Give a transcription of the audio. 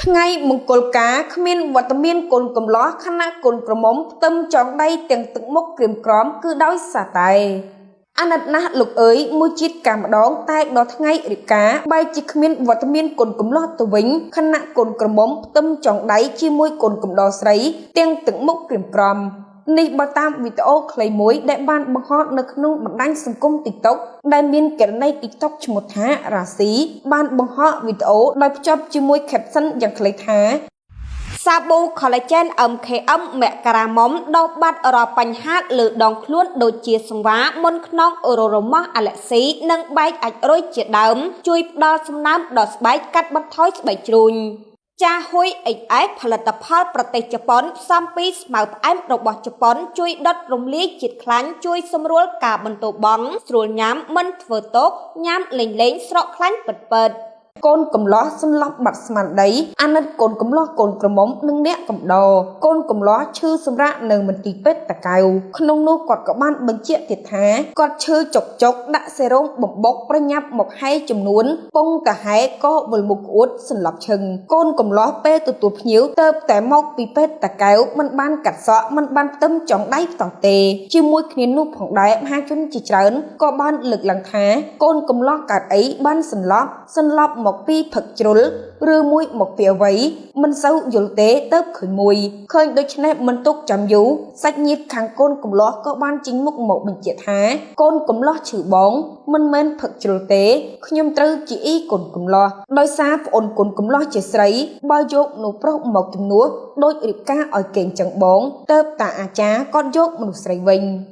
ថ្ងៃមង្គលការគ្មានវត្តមានកូនកំលោះខណៈកូនក្រមុំផ្ទឹមចងដៃទាំងទឹកមុខក្រៀមក្រំគឺដោយសារតែអាណិតណាស់លោកអើយមួយជាតិកាម្ដងតែដល់ថ្ងៃរៀបការបែរជាគ្មានវត្តមានកូនកំលោះទៅវិញខណៈកូនក្រមុំផ្ទឹមចងដៃជាមួយកូនកំដរស្រីទាំងទឹកមុខក្រៀមក្រំនេះបើតាមវីដេអូខ្លីមួយដែលបានបង្ហោះនៅក្នុងបណ្ដាញសង្គម TikTok ដែលមានគណនី TikTok ឈ្មោះថារាស៊ីបានបង្ហោះវីដេអូដោយភ្ជាប់ជាមួយ caption យ៉ាងខ្លីថា សាប៊ូ Collagen MKM មករាមុំដោះបាត់រាល់បញ្ហាលើដងខ្លួនដូចជាសង្វាមុនខ្នងររមាស់អាឡែស៊ីនិងបែកអាចរុយជាដើមជួយផ្ដល់សំណើមដល់ស្បែកកាត់បន្ថយស្បែកជ្រូញចាហ៊ុយ XS ផលិតផលប្រទេសជប៉ុនផ្សំពីស្មៅផ្អែមរបស់ជប៉ុនជួយដុតរំលាយជាតិខ្លាញ់ជួយសម្រួលការបន្ទោបង់ស្រួលញ៉ាំមិនធ្វើទុកញ៉ាំលេងៗស្រកខ្លាញ់ពិតៗ កូនកំលោះសន្លប់បាត់ស្មានដីអាណិតកូនកំលោះកូនក្រមុំនិងអ្នកកំដរកូនកំលោះឈឺសម្រាកនៅមន្ទីរពេទ្យតាកែវក្នុងនោះគាត់ក៏បានបញ្ជាក់ទៀតថាគាត់ឈឺចុកចុកដាក់សេរ៉ូមបំបុកប្រញាប់មកហែចំនួនពងតាហែក៏វិលមុខក្អួតសន្លប់ឈឹងកូនកំលោះពេលទទួលភ្ញៀវទៅតែមកពីពេទ្យតាកែវមិនបានកាត់សក់មិនបានផ្ទឹមចង់ដៃផ្តោះទេជាមួយគ្នានោះផងដែរមហាជនជាច្រើនក៏បានលើកឡើងថាកូនកំលោះកើតអីបានសន្លប់សន្លប់មកពីផឹកជ្រុលឬមួយមកពីអ្វីមិនសូវយល់ទេទៅឃើញមួយឃើញដូច្នេះមិនទុកចាំយូរសាច់ញាតិខាងកូនកំលោះក៏បានចេញមុខមកបញ្ជាក់ថាកូនកំលោះឈឺបងមិនមែនផឹកជ្រុលទេខ្ញុំត្រូវជាអ៊ីកូនកំលោះដោយសារប្អូនកូនកំលោះជាស្រីបើយកនោះប្រុសមកជំនួសដូចរៀបការឲ្យគេអញ្ចឹងបងទៅតាអាចារ្យគាត់យកមនុស្សស្រីវិញ។